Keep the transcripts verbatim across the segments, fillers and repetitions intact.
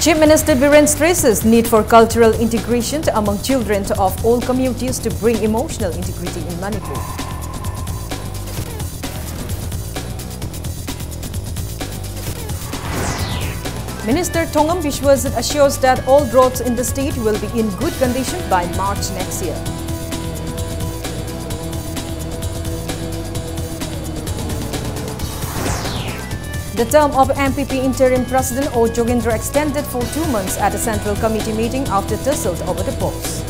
Chief Minister Biren stresses need for cultural integration among children of all communities to bring emotional integrity in Manipur. Minister Thongam Biswajit assures that all roads in the state will be in good condition by March next year. The term of M P P interim president O Jogendra extended for two months at a central committee meeting after tussle over the post.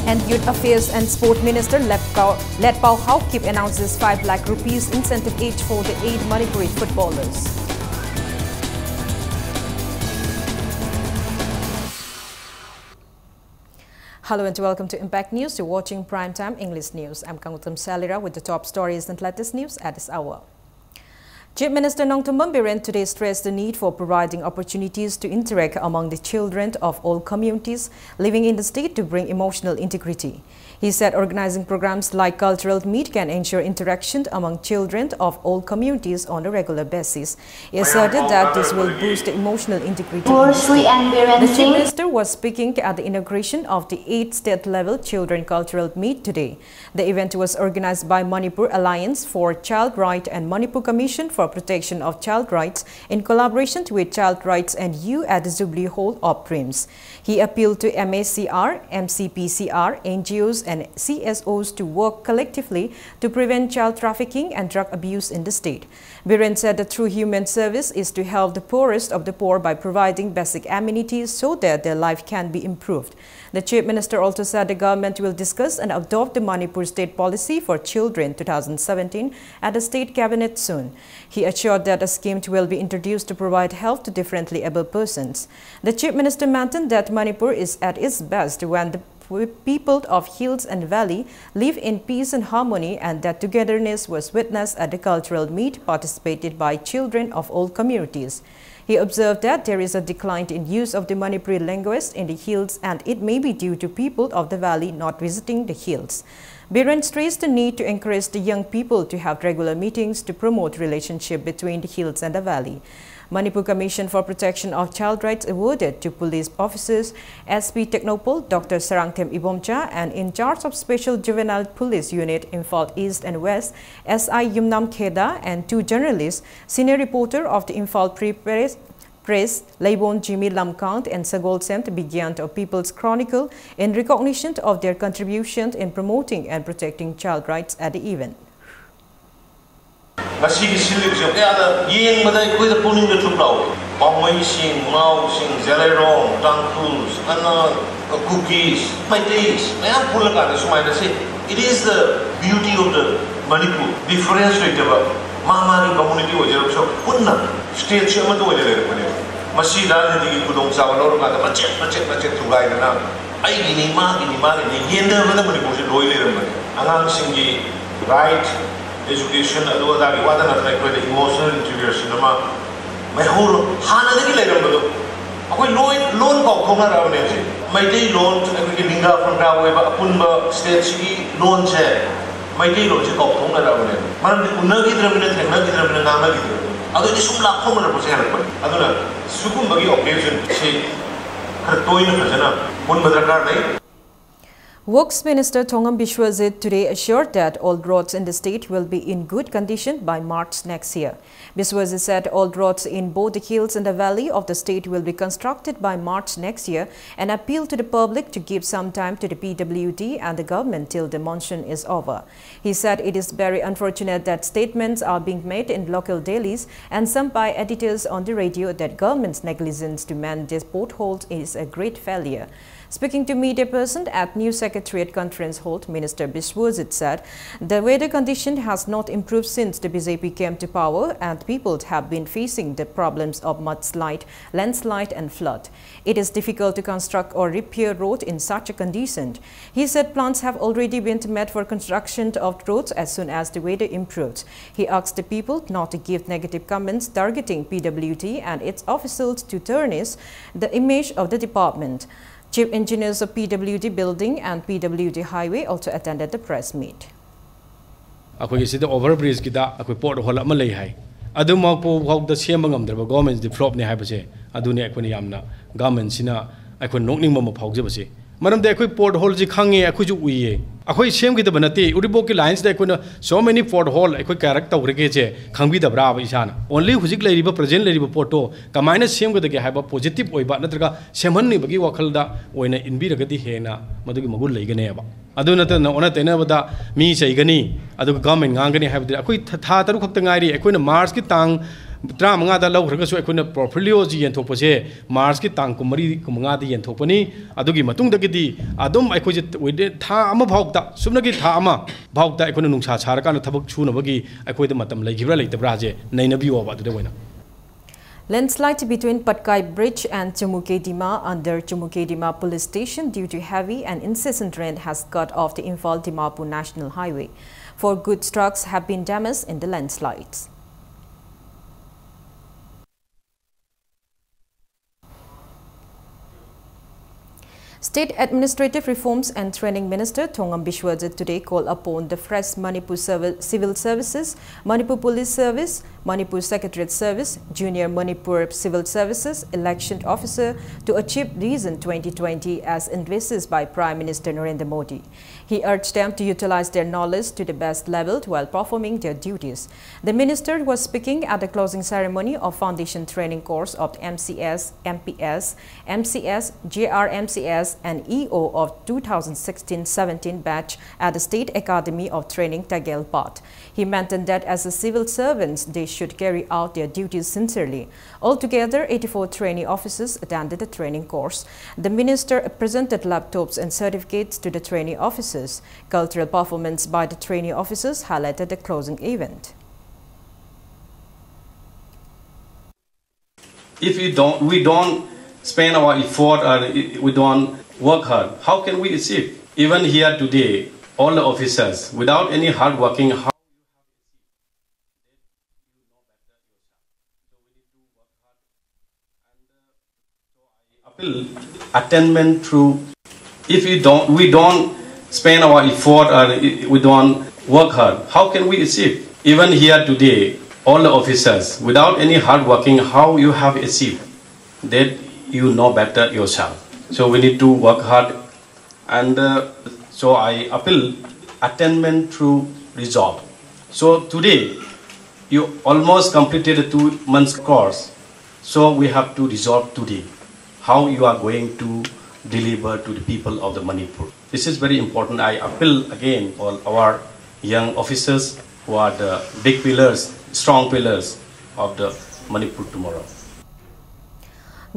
And Youth Affairs and Sport Minister Letpao, Letpao Haokip announces five lakh rupees incentive each for the eight Manipuri footballers. Hello and welcome to Impact News. You're watching Prime Time English News. I'm Kangutam Salira with the top stories and latest news at this hour. Chief Minister Nongthombam Biren today stressed the need for providing opportunities to interact among the children of all communities living in the state to bring emotional integrity. He said organizing programs like cultural meet can ensure interaction among children of all communities on a regular basis. He asserted that this will boost the emotional integrity. The Chief Minister was speaking at the inauguration of the eighth state-level Children Cultural Meet today. The event was organized by Manipur Alliance for Child Right and Manipur Commission for Protection of Child Rights in collaboration with Child Rights and You at the Jubilee Hall of Dreams. He appealed to M A C R, M C P C R, N G Os, and C S Os to work collectively to prevent child trafficking and drug abuse in the state. Biren said the true human service is to help the poorest of the poor by providing basic amenities so that their life can be improved. The Chief Minister also said the government will discuss and adopt the Manipur State Policy for Children two thousand seventeen at the State Cabinet soon. He assured that a scheme will be introduced to provide help to differently abled persons. The Chief Minister maintained that Manipur is at its best when the p- people of hills and valley live in peace and harmony, and that togetherness was witnessed at the cultural meet participated by children of all communities. He observed that there is a decline in use of the Manipuri language in the hills, and it may be due to people of the valley not visiting the hills. Biren stressed the need to encourage the young people to have regular meetings to promote relationship between the hills and the valley. Manipur Commission for Protection of Child Rights awarded to police officers S P Technopol, Doctor Sarangthem Ibomcha, and in charge of Special Juvenile Police Unit, Imphal East and West, S I Yumnam Kheda, and two journalists, senior reporter of the Imphal Free Press, Press, Leibon Jimmy Lamkant and Sagol Semt Bigyant of People's Chronicle, in recognition of their contribution in promoting and protecting child rights at the event. ꯉꯁꯤꯒꯤ ꯁꯤꯜꯂꯤꯕꯁꯦ ꯀꯌꯥꯗ ꯌꯦꯡꯕꯗ ꯑꯩꯈꯣꯏꯗ ꯄꯨꯛꯅꯤꯡꯗ ꯊꯨꯞ ꯂꯥꯎꯏ꯫ ꯄꯥꯎꯃꯩꯁꯤꯡ, ꯃꯥꯎꯁꯤꯡ, ꯖꯦꯂꯩꯔꯣꯡ, ꯇꯥꯡꯈꯨꯜ, ꯑꯅ, cookies, ꯃꯩꯇꯩꯁ ꯃꯌꯥꯝ ꯄꯨꯜꯂꯀꯥꯟꯗ ꯁꯨꯃꯥꯏꯅ ꯁꯤ, it is the beauty of the Manipur, difference ꯂꯩꯇꯕ, ꯃꯥ ꯃꯥꯒꯤ community ꯑꯣꯏꯖꯔꯒꯁꯨ ꯄꯨꯟꯅ stateꯁꯤ ꯑꯃꯠꯇ ꯑꯣꯏꯅ ꯂꯩꯔꯛꯄꯅꯦꯕ꯫ ꯃꯁꯤ ꯔꯥꯖꯅꯤꯇꯤꯒꯤ ꯈꯨꯗꯣꯡꯆꯥꯕ ꯂꯧꯔꯀꯥꯟꯗ ꯃꯆꯦꯠ ꯃꯆꯦꯠ ꯃꯆꯦꯠ ꯊꯨꯒꯥꯏꯗꯅ ꯑꯩꯒꯤꯅꯤ, ꯃꯥꯒꯤꯅꯤ, ꯃꯥꯒꯤꯅꯤ ꯌꯦꯟꯅꯕꯗ ꯃꯅꯤꯄꯨꯔꯁꯤ ꯂꯣꯏ ꯂꯩꯔꯝꯕꯅꯦ꯫ ꯑꯉꯥꯡꯁꯤꯡꯒꯤ right, education, ꯑꯗꯨ ꯑꯗꯥꯒꯤ ꯋꯥꯗ ꯅꯠꯇꯅ ꯑꯩꯈꯣꯏꯗ emotional integration ꯑꯃ ꯃꯩꯍꯧꯔꯣ ꯍꯥꯟꯅꯗꯒꯤ ꯂꯩꯔꯝꯕꯗꯣ ꯑꯩꯈꯣꯏ ꯂꯣꯏ ꯂꯣꯟ ꯀꯥꯎꯊꯣꯛꯅꯔꯛꯑꯕꯅꯦ ꯍꯧꯖꯤꯛ꯫ ꯃꯩꯇꯩꯂꯣꯟ, ꯑꯩꯈꯣꯏꯒꯤ ꯂꯤꯡꯒꯥ ꯐꯪꯒꯥ ꯑꯣꯏꯕ ꯑꯄꯨꯟꯕ stateꯁꯤꯒꯤ ꯂꯣꯟꯁꯦ, ꯃꯩꯇꯩꯂꯣꯟꯁꯦ ꯀꯥꯎꯊꯣꯛꯅꯔꯛꯑꯕꯅꯦ꯫ ꯃꯔꯝꯗꯤ ꯎꯅꯈꯤꯗ꯭ꯔꯕꯅꯤꯅ, ꯊꯦꯡꯅꯈꯤꯗ꯭ꯔꯕꯅꯤꯅ ꯉꯥꯡꯅꯈꯤꯗ꯭ꯔꯕꯅꯤ꯫ ꯑꯗꯨꯗꯤ ꯁꯨꯝ ꯂꯥꯞꯊꯣꯛꯅꯔꯛꯄꯁꯦ ꯍꯦꯜꯂꯛꯄꯅꯤ꯫ ꯑꯗꯨꯅ ꯁꯤꯒꯨꯝꯕꯒꯤ occasionꯁꯤ ꯈꯔ ꯇꯣꯏꯅ ꯐꯖꯅ ꯄꯨꯟꯕ ꯗꯔꯀꯥꯔ ꯂꯩ꯫ Works Minister Thongam Biswajit today assured that all roads in the state will be in good condition by March next year. Biswajit said all roads in both the hills and the valley of the state will be constructed by March next year and appealed to the public to give some time to the P W D and the government till the monsoon is over. He said it is very unfortunate that statements are being made in local dailies and some by editors on the radio that government's negligence to man these potholes is a great failure. Speaking to media person at New Secretariat Conference Hall, Minister Biswajit said the weather condition has not improved since the B J P came to power and people have been facing the problems of mudslide, landslide and flood. It is difficult to construct or repair road in such a condition. He said plans have already been made for construction of roads as soon as the weather improves. He asked the people not to give negative comments targeting P W D and its officials to tarnish the image of the department. Chief engineers of P W D building and P W D highway also attended the press meet. ꯑꯩꯈꯣꯏꯒꯤ ꯁꯤꯗ over ꯕ꯭ꯔꯤꯖꯀꯤꯗ ꯑꯩꯈꯣꯏ ꯄꯣꯠ hall ꯑꯃ ꯂꯩ ꯍꯥꯏ꯫ ꯑꯗꯨꯃꯛꯄꯨ ꯐꯥꯎꯗ ꯁꯦꯝꯕ ꯉꯝꯗ꯭ꯔꯕ ꯒꯣꯔꯃꯦꯟꯁꯤꯗꯤ ꯐ꯭ꯂꯣꯞꯅꯤ ꯍꯥꯏꯕꯁꯦ, ꯑꯗꯨꯅꯤ ꯑꯩꯈꯣꯏꯅ ꯌꯥꯝꯅ ꯒꯣꯔꯃꯦꯟꯁꯤꯅ ꯑꯩꯈꯣꯏ ꯅꯣꯛꯅꯤꯡꯕ ꯑꯃ ꯐꯥꯎꯖꯕꯁꯦ꯫ ꯃꯔꯝꯗꯤ ꯑꯩꯈꯣꯏ ꯄꯣꯠ ꯍꯣꯜꯁꯤ ꯈꯪꯉꯦ, ꯑꯩꯈꯣꯏꯁꯨ ꯎꯏꯌꯦ꯫ ꯑꯩꯈꯣꯏ ꯁꯦꯝꯈꯤꯗꯕ ꯅꯠꯇꯦ꯫ ꯎꯔꯤꯄꯣꯛꯀꯤ ꯂꯥꯏꯟꯁꯤꯗ ꯑꯩꯈꯣꯏꯅ so many pothole ꯑꯩꯈꯣꯏ ꯀꯌꯥꯔꯛ ꯇꯧꯈ꯭ꯔꯒꯦꯁꯦ ꯈꯪꯕꯤꯗꯕ꯭ꯔꯥꯕ ꯏꯁꯥꯅ? ꯑꯣꯟꯂꯤ ꯍꯧꯖꯤꯛ ꯂꯩꯔꯤꯕ, ꯄ꯭ꯔꯖꯦꯟ ꯂꯩꯔꯤꯕ ꯄꯣꯠꯇꯣ ꯀꯃꯥꯏꯅ ꯁꯦꯝꯒꯗꯒꯦ ꯍꯥꯏꯕ ꯄꯣꯖꯤꯇꯤꯚ ꯑꯣꯏꯕ ꯅꯠꯇ꯭ꯔꯒ ꯁꯦꯝꯍꯟꯅꯤꯡꯕꯒꯤ ꯋꯥꯈꯜꯗ ꯑꯣꯏꯅ ꯏꯟꯕꯤꯔꯒꯗꯤ ꯍꯦꯟꯅ ꯃꯗꯨꯒꯤ ꯃꯒꯨꯟ ꯂꯩꯒꯅꯦꯕ꯫ ꯑꯗꯨ ꯅꯠꯇꯅ ꯑꯣꯟꯅ ꯇꯩꯅꯕꯗ ꯃꯤ ꯆꯩꯒꯅꯤ, ꯑꯗꯨꯒ ꯒꯚꯔꯟꯃꯦꯟ ꯉꯥꯡꯒꯅꯤ ꯍꯥꯏꯕꯗꯤ ꯑꯩꯈꯣꯏ ꯊꯥ ꯊꯥ ꯇꯔꯨꯛ ꯈꯛꯇ ꯉꯥꯏꯔꯤ꯫ ꯑꯩꯈꯣꯏꯅ ꯃꯥꯔꯆꯀꯤ ꯇꯥꯡ ꯇꯔꯥꯃꯉꯥꯗ ꯂꯧꯈ꯭ꯔꯒꯁꯨ ꯑꯩꯈꯣꯏꯅ ꯄꯣꯔꯠꯐꯣꯂꯤꯑꯣꯁꯤ ꯌꯦꯟꯊꯣꯛꯄꯁꯦ ꯃꯥꯔꯆꯀꯤ ꯇꯥꯡ ꯀꯨꯟꯃꯔꯤ, ꯀꯨꯟꯃꯉꯥꯗ ꯌꯦꯟꯊꯣꯛꯄꯅꯤ꯫ ꯑꯗꯨꯒꯤ ꯃꯇꯨꯡꯗꯒꯤꯗꯤ ꯑꯗꯨꯝ ꯑꯩꯈꯣꯏꯁꯦ within ꯊꯥ ꯑꯃ ꯐꯥꯎꯗ, ꯁꯨꯞꯅꯒꯤ ꯊꯥ ꯑꯃ ꯐꯥꯎꯗ ꯑꯩꯈꯣꯏꯅ ꯅꯨꯡꯁꯥ ꯁꯥꯔꯀꯥꯟꯗ ꯊꯕꯛ ꯁꯨꯅꯕꯒꯤ ꯑꯩꯈꯣꯏꯗ ꯃꯇꯝ ꯂꯩꯈꯤꯕ꯭ꯔꯥ ꯂꯩꯇꯕ꯭ꯔꯥꯁꯦ ꯅꯩꯅꯕꯤꯌꯣꯕ ꯑꯗꯨꯗ ꯑꯣꯏꯅ꯫ Landslide between Patkai Bridge and Chamukedima under Chamukedima Police Station due to heavy and incessant rain has cut off the Imphal Dimapur National Highway. Four goods trucks have been damaged in the landslides. State Administrative Reforms and Training Minister Thongam Biswajit today called upon the fresh Manipur Civil Services, Manipur Police Service, Manipur Secretariat Service, Junior Manipur Civil Services Election Officer to achieve Vision twenty twenty as envisaged by Prime Minister Narendra Modi. He urged them to utilize their knowledge to the best level while performing their duties. The minister was speaking at the closing ceremony of foundation training course of M C S, M P S, M C S, J R M C S, and E O of two thousand sixteen seventeen batch at the State Academy of Training Tagel Path. He maintained that as a civil servants, they should carry out their duties sincerely. Altogether, eighty-four trainee officers attended the training course. The minister presented laptops and certificates to the trainee officers. Cultural performance by the trainee officers highlighted the closing event. If we don't, we don't spend our effort or we don't work hard, how can we achieve? Even here today, all the officers, without any hard working, how appeal attainment through. If we don't, we don't spend our effort or we don't work hard, how can we achieve? Even here today, all the officers, without any hard working, how you have achieved? That you know better yourself. So we need to work hard, and uh, so I appeal attainment through result. So today, you almost completed a two months course. So we have to resolve today how you are going to deliver to the people of the Manipur. This is very important. I appeal again all our young officers who are the big pillars, strong pillars of the Manipur tomorrow.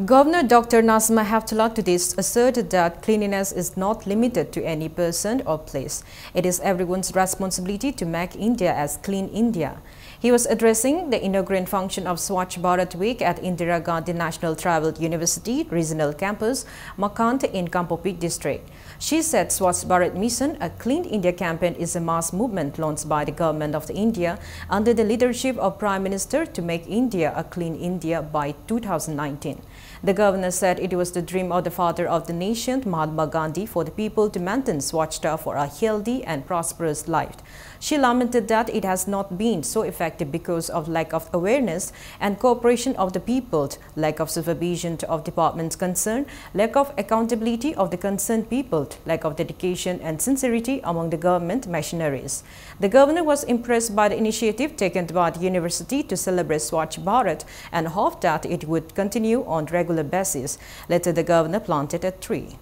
Governor Doctor Najma Heptulla today asserted that cleanliness is not limited to any person or place. It is everyone's responsibility to make India as clean India. He was addressing the inaugural function of Swachh Bharat Week at Indira Gandhi National Tribal University Regional Campus, Makand in Kangpokpi District. She said Swachh Bharat Mission, a Clean India campaign, is a mass movement launched by the Government of India under the leadership of Prime Minister to make India a clean India by two thousand nineteen. The governor said it was the dream of the father of the nation, Mahatma Gandhi, for the people to maintain Swachhta for a healthy and prosperous life. She lamented that it has not been so effective because of lack of awareness and cooperation of the people, lack of supervision of departments concerned, lack of accountability of the concerned people, lack of dedication and sincerity among the government machineries. The governor was impressed by the initiative taken by the university to celebrate Swachh Bharat and hoped that it would continue on regular basis. Later, the governor planted a tree.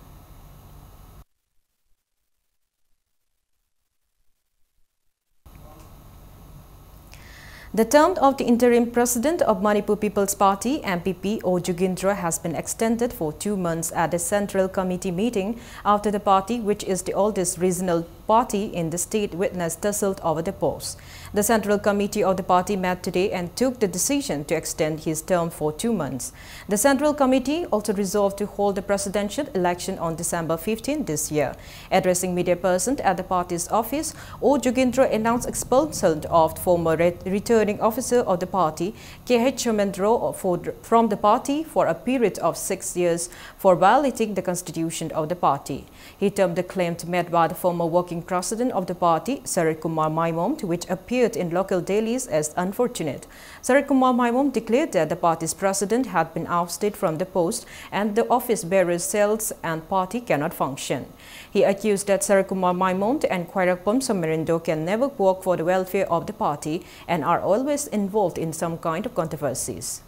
The term of the interim president of Manipur People's Party, M P P, O Jugindra, has been extended for two months at the Central Committee meeting after the party, which is the oldest regional party in the state, witnessed tussle over the post. The Central Committee of the party met today and took the decision to extend his term for two months. The Central Committee also resolved to hold the presidential election on December fifteenth this year. Addressing media persons at the party's office, O Jugindra announced expulsion of former re-, returning officer of the party, K H Chamendro, for, from the party for a period of six years for violating the constitution of the party. He termed the claim made by the former working president of the party, Sarit Kumar Maimom, which appeared in local dailies, as unfortunate. Sarit Kumar Maimom declared that the party's president had been ousted from the post and the office bearer's cells and party cannot function. He accused that Sarit Kumar Maimom and Khwairakpam Samarindo can never work for the welfare of the party and are always involved in some kind of controversies.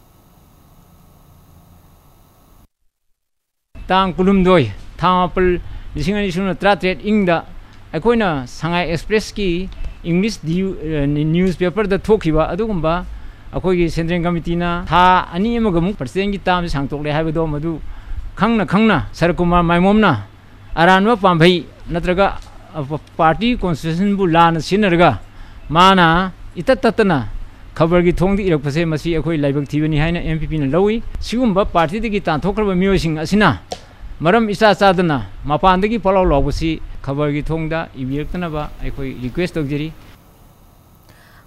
ꯇꯥꯡ ꯀꯨꯟꯍꯨꯝꯗꯣꯏ, ꯊꯥ ꯃꯥꯄꯜ, ꯂꯤꯁꯤꯡ ꯑꯅꯤ ꯁꯨꯞꯅ ꯇꯔꯥꯇꯔꯦꯠ ꯏꯪꯗ ꯑꯩꯈꯣꯏꯅ ꯁꯉꯥꯏ ꯑꯦꯛꯁꯄ꯭ꯔꯦꯁꯀꯤ English ꯗꯤꯌꯨ-, ꯑ, ꯅ꯭ꯌꯨꯁ ꯄꯦꯄꯔꯗ ꯊꯣꯛꯈꯤꯕ ꯑꯗꯨꯒꯨꯝꯕ ꯑꯩꯈꯣꯏꯒꯤ ꯁꯦꯟꯇ꯭ꯔꯦꯜ ꯀꯃꯤꯇꯤꯅ ꯊꯥ ꯑꯅꯤ ꯑꯃꯒ ꯑꯃꯨꯛ ꯄ꯭ꯔꯁꯤꯗꯦꯟꯒꯤ ꯇꯥꯝꯁꯦ ꯁꯥꯡꯇꯣꯛꯂꯦ ꯍꯥꯏꯕꯗꯣ ꯃꯗꯨ ꯈꯪꯅ ꯈꯪꯅ ꯁꯔꯠ ꯀꯨꯃꯥꯔ ꯃꯥꯏꯃꯣꯝꯅ ꯑꯔꯥꯟꯕ ꯄꯥꯝꯕꯩ ꯅꯠꯇ꯭ꯔꯒ ꯄꯥꯔꯇꯤ ꯀꯣꯟꯁꯇꯤꯇ꯭ꯌꯨꯁꯟꯕꯨ ꯂꯥꯟꯅ ꯁꯤꯖꯤꯟꯅꯔꯒ ꯃꯥꯅ ꯏꯇꯠ ꯇꯠꯇꯅ ꯈꯕꯔꯒꯤ ꯊꯣꯡꯗ ꯏꯔꯛꯄꯁꯦ ꯃꯁꯤ ꯑꯩꯈꯣꯏ ꯂꯥꯏꯕꯛ ꯊꯤꯕꯅꯤ ꯍꯥꯏꯅ ꯑꯦꯝ ꯄꯤ ꯄꯤꯅ ꯂꯧꯏ꯫ ꯁꯤꯒꯨꯝꯕ ꯄꯥꯔꯇꯤꯗꯒꯤ ꯇꯥꯟꯊꯣꯛꯈ꯭ꯔꯕ ꯃꯤꯑꯣꯏꯁꯤꯡ ꯑꯁꯤꯅ ꯃꯔꯝ ꯏꯆꯥ ꯆꯥꯗꯅ ꯃꯄꯥꯟꯗꯒꯤ ꯄꯣꯂꯥꯎ ꯂꯥꯎꯕꯁꯤ ꯈꯕꯔꯒꯤ ꯊꯣꯡꯗ ꯏꯕꯤꯔꯛꯇꯅꯕ ꯑꯩꯈꯣꯏ ꯔꯤꯀ꯭ꯋꯦꯁ ꯇꯧꯖꯔꯤ꯫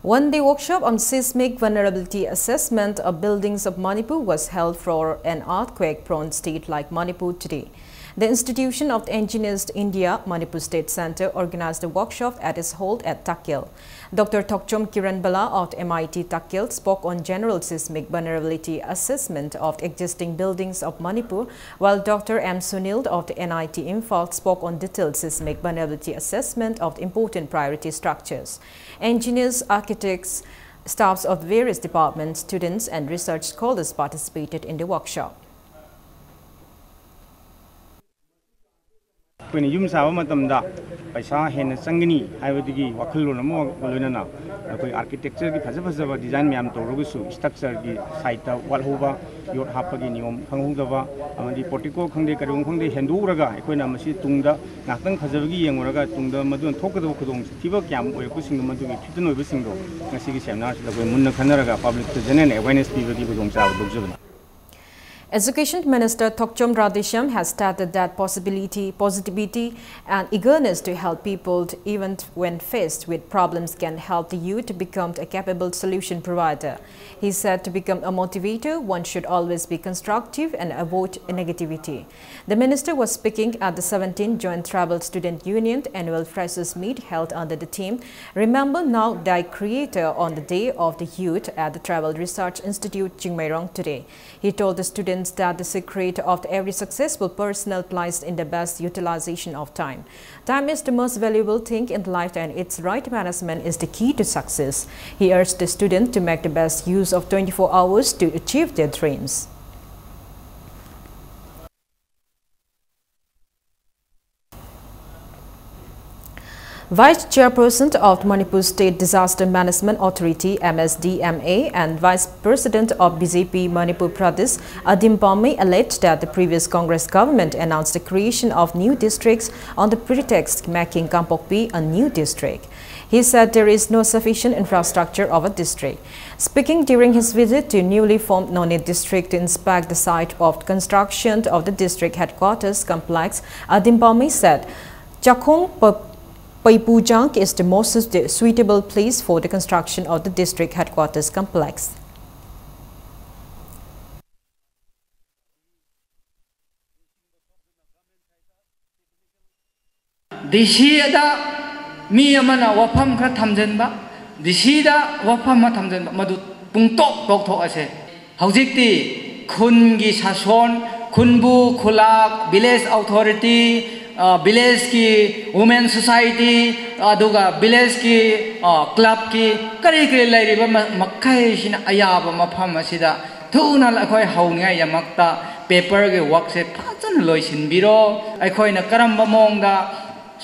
One-day workshop on seismic vulnerability assessment of buildings of Manipur was held for an earthquake-prone state like Manipur today. The Institution of Engineers India, Manipur State Centre, organized the workshop at its hall at Takyel. Doctor Thokchom Kiranbala of M I T Takyel spoke on general seismic vulnerability assessment of existing buildings of Manipur, while Doctor M Sunil of the N I T Imphal spoke on detailed seismic vulnerability assessment of important priority structures. Engineers, architects, staffs of various departments, students and research scholars participated in the workshop. ꯑꯩꯈꯣꯏꯅ ꯌꯨꯝ ꯁꯥꯕ ꯃꯇꯝꯗ ꯄꯩꯁꯥ ꯍꯦꯟꯅ ꯆꯪꯒꯅꯤ ꯍꯥꯏꯕꯗꯨꯒꯤ ꯋꯥꯈꯜꯂꯣꯟ ꯑꯃꯒ ꯂꯣꯏꯅꯅ ꯑꯩꯈꯣꯏ ꯑꯥꯔꯀꯤꯇꯦꯛꯆꯔꯒꯤ ꯐꯖ ꯐꯖꯕ ꯗꯤꯖꯥꯏꯟ ꯃꯌꯥꯝ ꯇꯧꯔꯒꯁꯨ ꯏꯁꯇ꯭ꯔꯛꯆꯔꯒꯤ ꯁꯥꯏꯠꯇ ꯋꯥꯠꯍꯧꯕ, ꯌꯣꯠ ꯍꯥꯞꯄꯒꯤ ꯅꯤꯌꯣꯝ ꯈꯪꯍꯧꯗꯕ, ꯑꯃꯗꯤ ꯄꯣꯔꯇꯤꯀꯣ ꯈꯪꯗꯦ, ꯀꯔꯤꯒꯨꯝꯕ ꯈꯪꯗꯦ, ꯍꯦꯟꯗꯣꯛꯎꯔꯒ ꯑꯩꯈꯣꯏꯅ ꯃꯁꯤ ꯇꯨꯡꯗ ꯉꯥꯏꯍꯥꯛꯇꯪ ꯐꯖꯕꯒꯤ ꯌꯦꯡꯉꯨꯔꯒ ꯇꯨꯡꯗ ꯃꯗꯨꯅ ꯊꯣꯛꯀꯗꯕ ꯈꯨꯗꯣꯡꯊꯤꯕ ꯀꯌꯥꯝ ꯑꯣꯏꯔꯛꯄꯁꯤꯡꯗꯣ, ꯃꯗꯨꯒꯤ ꯐꯤꯇꯟ ꯑꯣꯏꯕꯁꯤꯡꯗꯣ ꯉꯁꯤꯒꯤ ꯁꯦꯃꯤꯅꯥꯔꯁꯤꯗ ꯑꯩꯈꯣꯏ ꯃꯨꯟꯅ ꯈꯟꯅꯔꯒ ꯄꯕ꯭ꯂꯤꯛꯇ ꯖꯦꯅꯔꯦꯜ ꯑꯦꯋꯦꯔꯅꯦꯁ ꯄꯤꯕꯒꯤ ꯈꯨꯗꯣꯡꯆꯥꯕ ꯂꯧꯖꯕꯅꯤ꯫ Education Minister Thokchom Radheshyam has stated that possibility, positivity and eagerness to help people, even when faced with problems, can help the youth to become a capable solution provider. He said to become a motivator, one should always be constructive and avoid negativity. The minister was speaking at the seventeenth Joint Tribal Student Union Annual Freshers Meet held under the theme Remember Now Thy Creator on the Day of the Youth at the Tribal Research Institute, Chingmeirong today. He told the students that the secret of every successful person lies in the best utilization of time. Time is the most valuable thing in life, and its right management is the key to success. He urged the students to make the best use of twenty-four hours to achieve their dreams. Vice Chairperson of Manipur State Disaster Management Authority, M S D M A, and Vice President of B J P Manipur Pradesh, Adim Palme, alleged that the previous Congress government announced the creation of new districts on the pretext making Kangpokpi a new district. He said there is no sufficient infrastructure of a district. Speaking during his visit to newly formed Noney district to inspect the site of construction of the district headquarters complex, Adim Palme said, Chakhong Pa-, Paipujang is the most suit-, suitable place for the construction of the district headquarters complex. ꯗꯤ ꯁꯤꯗ ꯃꯤ ꯑꯃꯅ ꯋꯥꯐꯝ ꯈꯔ ꯊꯝꯖꯤꯟꯕ, ꯗꯤ ꯁꯤꯗ ꯋꯥꯐꯝ ꯑꯃ ꯊꯝꯖꯤꯟꯕ, ꯃꯗꯨ ꯄꯨꯡꯇꯣꯛ ꯇꯣꯛꯊꯣꯛꯑꯁꯦ꯫ ꯍꯧꯖꯤꯛꯇꯤ ꯈꯨꯟꯒꯤ ꯁꯥꯁꯣꯟ, ꯈꯨꯟꯕꯨ, ꯈꯨꯂꯥꯛ, ꯚꯤꯂꯦꯖ ꯑꯣꯊꯣꯔꯤꯇꯤ, ꯚꯤꯂꯦꯖꯀꯤ ꯋꯨꯃꯦꯟ ꯁꯣꯁꯥꯏꯇꯤ, ꯑꯗꯨꯒ ꯚꯤꯂꯦꯖꯀꯤ ꯀ꯭ꯂꯕꯀꯤ ꯀꯔꯤ ꯀꯔꯤ ꯂꯩꯔꯤꯕ ꯃ-, ꯃꯈꯩꯁꯤꯅ ꯑꯌꯥꯕ ꯃꯐꯝ ꯑꯁꯤꯗ ꯊꯨꯅ ꯑꯩꯈꯣꯏ ꯍꯧꯅꯤꯡꯉꯥꯏꯗꯃꯛꯇ ꯄꯦꯄꯔꯒꯤ ꯋꯥꯔꯛꯁꯦ ꯐꯖꯅ ꯂꯣꯏꯁꯤꯟꯕꯤꯔꯣ꯫ ꯑꯩꯈꯣꯏꯅ ꯀꯔꯝꯕ ꯃꯑꯣꯡꯗ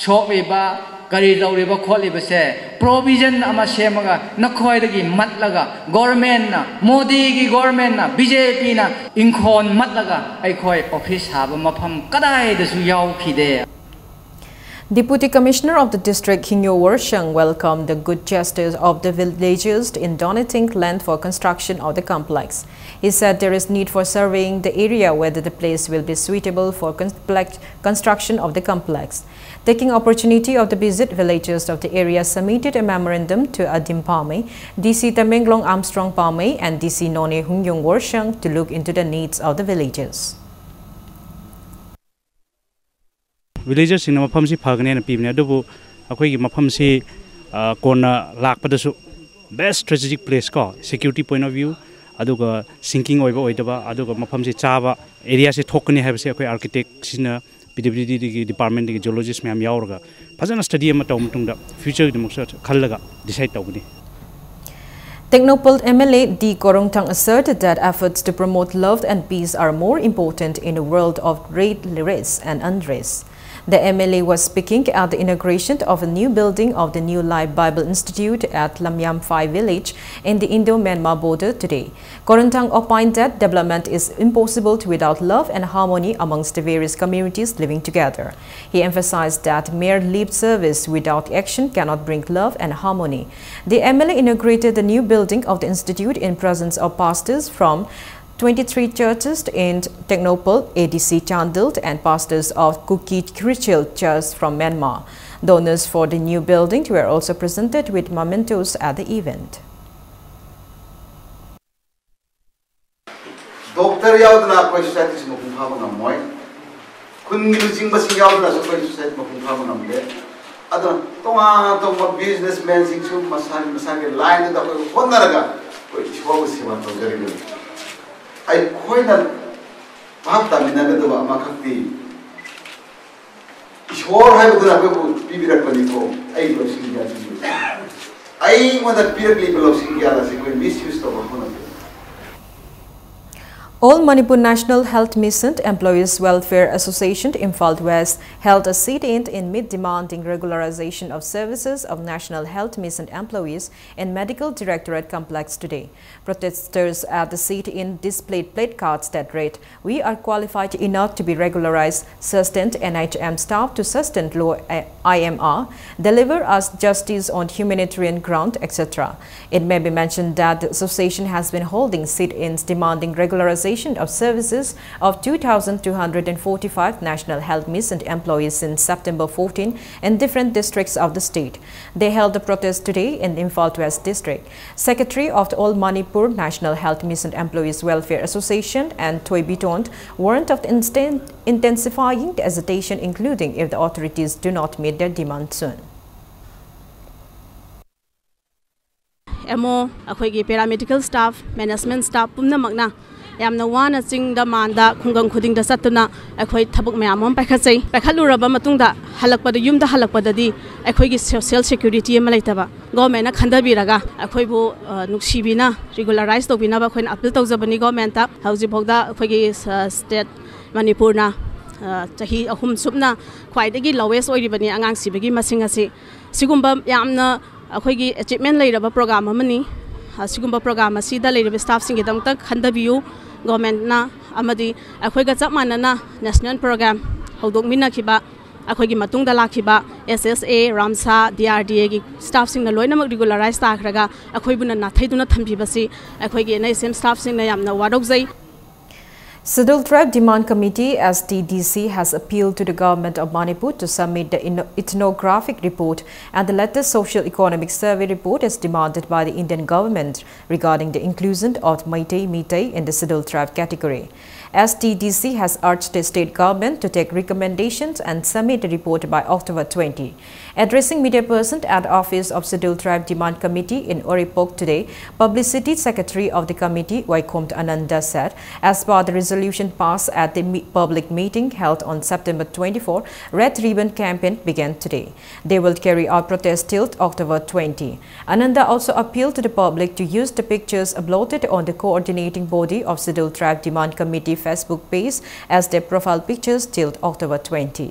ꯁꯣꯛꯂꯤꯕ, ꯀꯔꯤ ꯇꯧꯔꯤꯕ ꯈꯣꯠꯂꯤꯕꯁꯦ ꯄ꯭ꯔꯣꯕꯤꯖꯟ ꯑꯃ ꯁꯦꯝꯃꯒ ꯅꯈꯣꯏꯗꯒꯤ ꯃꯠꯂꯒ ꯒꯣꯔꯃꯦꯟꯅ, ꯃꯣꯗꯤꯒꯤ ꯒꯣꯔꯃꯦꯟꯅ, ꯕꯤ ꯖꯦ ꯄꯤꯅ ꯏꯪꯈꯣꯜ ꯃꯠꯂꯒ ꯑꯩꯈꯣꯏ ꯑꯣꯐꯤꯁ ꯁꯥꯕ ꯃꯐꯝ ꯀꯗꯥꯏꯗꯁꯨ ꯌꯥꯎꯈꯤꯗꯦ꯫ Deputy Commissioner of the district, Hingyo Worshang, welcomed the good gestures of the villagers in donating land for construction of the complex. He said there is need for surveying the area whether the place will be suitable for complex construction of the complex. Taking opportunity of the visit, villagers of the area submitted a memorandum to Adim Pame, D C Tamenglong Armstrong Pame, and D C None Hungyung Worshang to look into the needs of the villagers. ꯚꯤꯂꯦꯖꯔꯁꯤꯡꯅ ꯃꯐꯝꯁꯤ ꯐꯒꯅꯦꯅ ꯄꯤꯕꯅꯦ, ꯑꯗꯨꯕꯨ ꯑꯩꯈꯣꯏꯒꯤ ꯃꯐꯝꯁꯤ, ꯑ, ꯀꯣꯟꯅ ꯂꯥꯛꯄꯗꯁꯨ best strategic place ꯀꯣ, security point of view, ꯑꯗꯨꯒ sinking ꯑꯣꯏꯕ ꯑꯣꯏꯗꯕ, ꯑꯗꯨꯒ ꯃꯐꯝꯁꯤ ꯆꯥꯕ ꯑꯦꯔꯤꯌꯥꯁꯤ ꯊꯣꯛꯀꯅꯤ ꯍꯥꯏꯕꯁꯤ ꯑꯩꯈꯣꯏ ꯑꯥꯔꯀꯤꯇꯦꯛꯁꯤꯅ, ꯄꯤ ꯗꯕ꯭ꯂꯤꯌꯨ ꯗꯤꯒꯤ ꯗꯤꯄꯥꯔꯠꯃꯦꯟꯠꯇꯒꯤ ꯖꯤꯑꯣꯂꯣꯖꯤꯁ ꯃꯌꯥꯝ ꯌꯥꯎꯔꯒ ꯐꯖꯅ ꯁ꯭ꯇꯗꯤ ꯑꯃ ꯇꯧꯕ ꯃꯇꯨꯡꯗ ꯐ꯭ꯌꯨꯆꯔꯒꯤꯗꯃꯛꯁꯨ ꯈꯜꯂꯒ ꯗꯤꯁꯥꯏꯗ ꯇꯧꯒꯅꯤ꯫ Tengnoupal M L A D Korungthang asserted that efforts to promote love and peace are more important in a world of great riots and unrest. The M L A was speaking at the inauguration of a new building of the New Life Bible Institute at Lamyamphai village in the Indo-Myanmar border today. Korungthang opined that development is impossible without love and harmony amongst the various communities living together. He emphasized that mere lip service without action cannot bring love and harmony. The M L A inaugurated the new building of the institute in presence of pastors from twenty-three churches in Tengnoupal, A D C Chandel, and pastors of Kuki Christian Church from Myanmar. Donors for the new building were also presented with mementos at the event. Doctor ꯌꯥꯎꯗꯅ ꯑꯩꯈꯣꯏ ꯁꯣꯁꯥꯏꯇꯤꯁꯤ ꯃꯄꯨꯡ ꯐꯥꯕ ꯉꯝꯃꯣꯏ꯫ ꯈꯨꯟꯒꯤ ꯂꯨꯆꯤꯡꯕꯁꯤꯡ ꯌꯥꯎꯗꯅꯁꯨ ꯑꯩꯈꯣꯏ society ꯃꯄꯨꯡ ꯐꯥꯕ ꯉꯝꯗꯦ꯫ ꯑꯗꯨꯅ ꯇꯣꯉꯥꯟ ꯇꯣꯉꯥꯟꯕ ꯕꯤꯖꯤꯅꯦꯁ ꯃꯦꯟꯁꯤꯡꯁꯨ ꯃꯁꯥꯒꯤ ꯃꯁꯥꯒꯤ ꯂꯥꯏꯟꯗꯨꯗ ꯑꯩꯈꯣꯏ ꯍꯣꯠꯅꯔꯒ ꯑꯩꯈꯣꯏ ꯏꯁꯣꯔꯕꯨ ꯁꯦꯕꯥ ꯇꯧꯖꯔꯤꯕꯅꯤ꯫ ꯑꯩꯈꯣꯏꯅ ꯚꯥꯞ ꯇꯥꯃꯤꯟꯅꯒꯗꯕ ꯑꯃꯈꯛꯇꯤ ꯏꯁꯣꯔ ꯍꯥꯏꯕꯗꯨꯅ ꯑꯩꯈꯣꯏꯕꯨ ꯄꯤꯕꯤꯔꯛꯄꯅꯤꯀꯣ꯫ ꯑꯩꯒꯤ ꯂꯧꯁꯤꯡ ꯒ꯭ꯌꯥꯟ ꯄꯤꯕꯤꯔꯛꯄꯅꯤ꯫ ꯑꯩꯉꯣꯟꯗ ꯄꯤꯔꯛꯂꯤꯕ ꯂꯧꯁꯤꯡ ꯒ꯭ꯌꯥꯟ ꯑꯁꯤ ꯑꯩꯈꯣꯏ ꯃꯤꯁꯌꯨꯁ ꯇꯧꯕ ꯍꯧꯅꯗꯦ꯫ All Manipur National Health Mission Employees Welfare Association, Imphal West, held a sit-in in mid demanding regularization of services of National Health Mission employees in Medical Directorate Complex today. Protesters at the sit-in displayed placards that read, "We are qualified enough to be regularized, sustained N H M staff to sustain low I M R, deliver us justice on humanitarian ground, et cetera" It may be mentioned that the association has been holding sit-ins demanding regularization of services of two thousand two hundred forty-five National Health Mission employees since September fourteen in different districts of the state. They held the protest today in Imphal West District. Secretary of the All Manipur National Health Mission Employees Welfare Association and Toi Bitond warned of the instant intensifying the agitation, including if the authorities do not meet their demand soon. M O, ꯑꯩꯈꯣꯏꯒꯤ paramedical staff, management staff ꯄꯨꯝꯅꯃꯛꯅ ꯌꯥꯝꯅ ꯋꯥꯅ ꯆꯤꯡꯗ ꯃꯥꯟꯗ ꯈꯨꯡꯒꯪ ꯈꯨꯗꯤꯡꯗ ꯆꯠꯇꯨꯅ ꯑꯩꯈꯣꯏ ꯊꯕꯛ ꯃꯌꯥꯝ ꯑꯃ ꯄꯥꯏꯈꯠꯆꯩ꯫ ꯄꯥꯏꯈꯠꯂꯨꯔꯕ ꯃꯇꯨꯡꯗ ꯍꯜꯂꯛꯄꯗ, ꯌꯨꯝꯗ ꯍꯜꯂꯛꯄꯗꯗꯤ ꯑꯩꯈꯣꯏꯒꯤ ꯁꯣꯁꯤꯌꯦꯜ ꯁꯦꯀ꯭ꯌꯨꯔꯤꯇꯤ ꯑꯃ ꯂꯩꯇꯕ꯫ ꯒꯣꯔꯃꯦꯟꯅ ꯈꯟꯊꯕꯤꯔꯒ ꯑꯩꯈꯣꯏꯕꯨ, ꯑ, ꯅꯨꯡꯁꯤꯕꯤꯅ ꯔꯤꯒꯨꯂꯔꯥꯏꯁ ꯇꯧꯕꯤꯅꯕ ꯑꯩꯈꯣꯏꯅ ꯑꯄꯤꯜ ꯇꯧꯖꯕꯅꯤ ꯒꯣꯔꯃꯦꯟꯇ꯫ ꯍꯧꯖꯤꯛꯐꯥꯎꯗ ꯑꯩꯈꯣꯏꯒꯤ ꯁ-, ꯁ꯭ꯇꯦꯠ ꯃꯅꯤꯄꯨꯔꯅ, ꯑ, ꯆꯍꯤ ꯑꯍꯨꯝ ꯁꯨꯞꯅ ꯈ꯭ꯋꯥꯏꯗꯒꯤ ꯂꯣꯋꯦꯁ ꯑꯣꯏꯔꯤꯕꯅꯤ ꯑꯉꯥꯡ ꯁꯤꯕꯒꯤ ꯃꯁꯤꯡ ꯑꯁꯤ꯫ ꯁꯤꯒꯨꯝꯕ ꯌꯥꯝꯅ ꯑꯩꯈꯣꯏꯒꯤ ꯑꯦꯆꯤꯞꯃꯦꯟ ꯂꯩꯔꯕ ꯄ꯭ꯔꯣꯒ꯭ꯔꯥꯝ ꯑꯃꯅꯤ꯫ ꯑ, ꯁꯤꯒꯨꯝꯕ ꯄ꯭ꯔꯣꯒ꯭ꯔꯥꯝ ꯑꯁꯤꯗ ꯂꯩꯔꯤꯕ ꯁ꯭ꯇꯥꯐꯁꯤꯡꯒꯤꯗꯃꯛꯇ ꯈꯟꯊꯕꯤꯌꯨ꯫ ꯒꯣꯔꯃꯦꯟꯅ ꯑꯃꯗꯤ ꯑꯩꯈꯣꯏꯒ ꯆꯞ ꯃꯥꯟꯅꯅ ꯅꯦꯁꯅꯦꯜ ꯄ꯭ꯔꯣꯒ꯭ꯔꯥꯝ ꯍꯧꯗꯣꯛꯃꯤꯟꯅꯈꯤꯕ ꯑꯩꯈꯣꯏꯒꯤ ꯃꯇꯨꯡꯗ ꯂꯥꯛꯈꯤꯕ ꯑꯦꯁ ꯑꯦꯁ ꯑꯦ, ꯔꯥꯝꯁꯥ, ꯗꯤ ꯑꯥꯔ ꯗꯤ ꯑꯦꯒꯤ ꯁ꯭ꯇꯥꯐꯁꯤꯡꯅ ꯂꯣꯏꯅꯃꯛ ꯔꯤꯒꯨꯂꯔꯥꯏꯁ ꯇꯥꯈ꯭ꯔꯒ ꯑꯩꯈꯣꯏꯕꯨꯅ ꯅꯥꯊꯩꯗꯨꯅ ꯊꯝꯕꯤꯕꯁꯤ ꯑꯩꯈꯣꯏꯒꯤ ꯑꯦꯟ ꯑꯩꯆ ꯑꯦꯝ ꯁ꯭ꯇꯥꯐꯁꯤꯡꯅ ꯌꯥꯝꯅ ꯋꯥꯔꯧꯖꯩ꯫ Scheduled Tribe Demand Committee, S T D C, has appealed to the Government of Manipur to submit the ethno- ethnographic report and the latest socio-economic survey report as demanded by the Indian government regarding the inclusion of Meitei, Meitei in the Scheduled Tribe category. S T D C has urged the state government to take recommendations and submit the report by October twenty. Addressing media person at the office of Scheduled Tribe Demand Committee in Uripok today, Publicity Secretary of the committee, Waikhom Ananda, said, as per the resolution, Resolution passed at the me- public meeting held on September twenty-four, Red Ribbon Campaign began today. They will carry out protest till October twenty. Ananda also appealed to the public to use the pictures uploaded on the coordinating body of Scheduled Tribe Demand Committee Facebook page as their profile pictures till October twenty.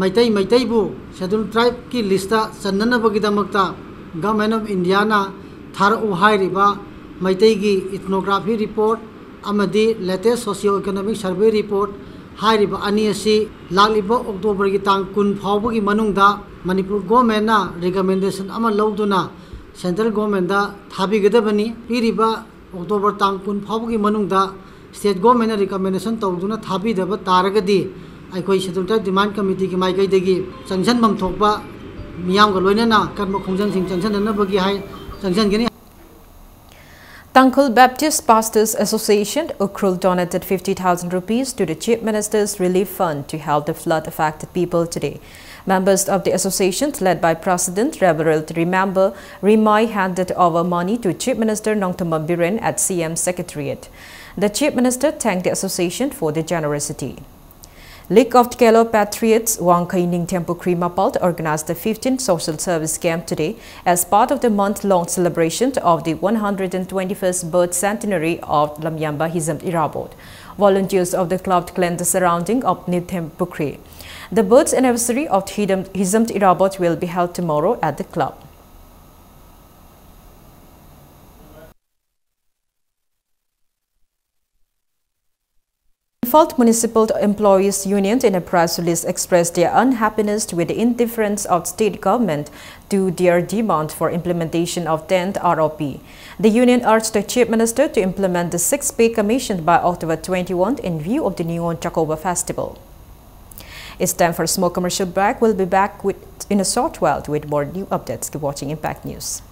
Meitei ꯃꯩꯇꯩꯕꯨ Scheduled Tribeꯀꯤ listꯇ ꯆꯟꯅꯅꯕꯒꯤꯗꯃꯛꯇ Government of Indiaꯅ ꯊꯥꯔꯛꯎ ꯍꯥꯏꯔꯤꯕ ꯃꯩꯇꯩꯒꯤ ethnography report ꯑꯃꯗꯤ latest socio economic survey report ꯍꯥꯏꯔꯤꯕ ꯑꯅꯤ ꯑꯁꯤ ꯂꯥꯛꯂꯤꯕ Octoberꯒꯤ ꯇꯥꯡ ꯀꯨꯟ ꯐꯥꯎꯕꯒꯤ ꯃꯅꯨꯡꯗ ꯃꯅꯤꯄꯨꯔ Governmentꯅ recommendation ꯑꯃ ꯂꯧꯗꯨꯅ Central Governmentꯇ ꯊꯥꯕꯤꯒꯗꯕꯅꯤ꯫ ꯄꯤꯔꯤꯕ October ꯇꯥꯡ ꯀꯨꯟ ꯐꯥꯎꯕꯒꯤ ꯃꯅꯨꯡꯗ State Governmentꯅ recommendation ꯇꯧꯗꯨꯅ ꯊꯥꯕꯤꯗꯕ ꯇꯥꯔꯒꯗꯤ ꯑꯩꯈꯣꯏ Scheduled Tribe Demand Committeeꯒꯤ ꯃꯥꯏꯀꯩꯗꯒꯤ ꯆꯪꯁꯤꯟꯐꯝ ꯊꯣꯛꯄ ꯃꯤꯌꯥꯝꯒ ꯂꯣꯏꯅꯅ ꯑꯀꯟꯕ ꯈꯣꯡꯖꯪꯁꯤꯡ ꯆꯪꯁꯤꯟꯅꯅꯕꯒꯤ ꯍꯥꯏ ꯆꯪꯁꯤꯟꯒꯅꯤ꯫ Tangkhul Baptist Pastors Association, Ukhrul, donated fifty thousand rupees to the Chief Minister's Relief Fund to help the flood affected people today. Members of the association, led by President Reverend Remember Rimai, handed over money to Chief Minister Nongthombam Biren at C M Secretariat. The Chief Minister thanked the association for their generosity. League of Tgelo Patriots, Wangkhei Ningthempukri Mapal, organized the fifteenth social service camp today as part of the month-long celebration of the one hundred twenty-first birth centenary of Lamyamba Hizam Irabot. Volunteers of the club cleaned the surrounding of Ningthempukri. The birth anniversary of Hidam- Hizam Irabot will be held tomorrow at the club. Imphal Municipal Employees Union, in a press release, expressed their unhappiness with the indifference of state government to their demand for implementation of tenth R O P. The union urged the Chief Minister to implement the sixth pay commission by October twenty-one in view of the Ningon Chakouba festival. It's time for a small commercial break. We'll be back with, in a short while with more new updates. Keep watching Impact News.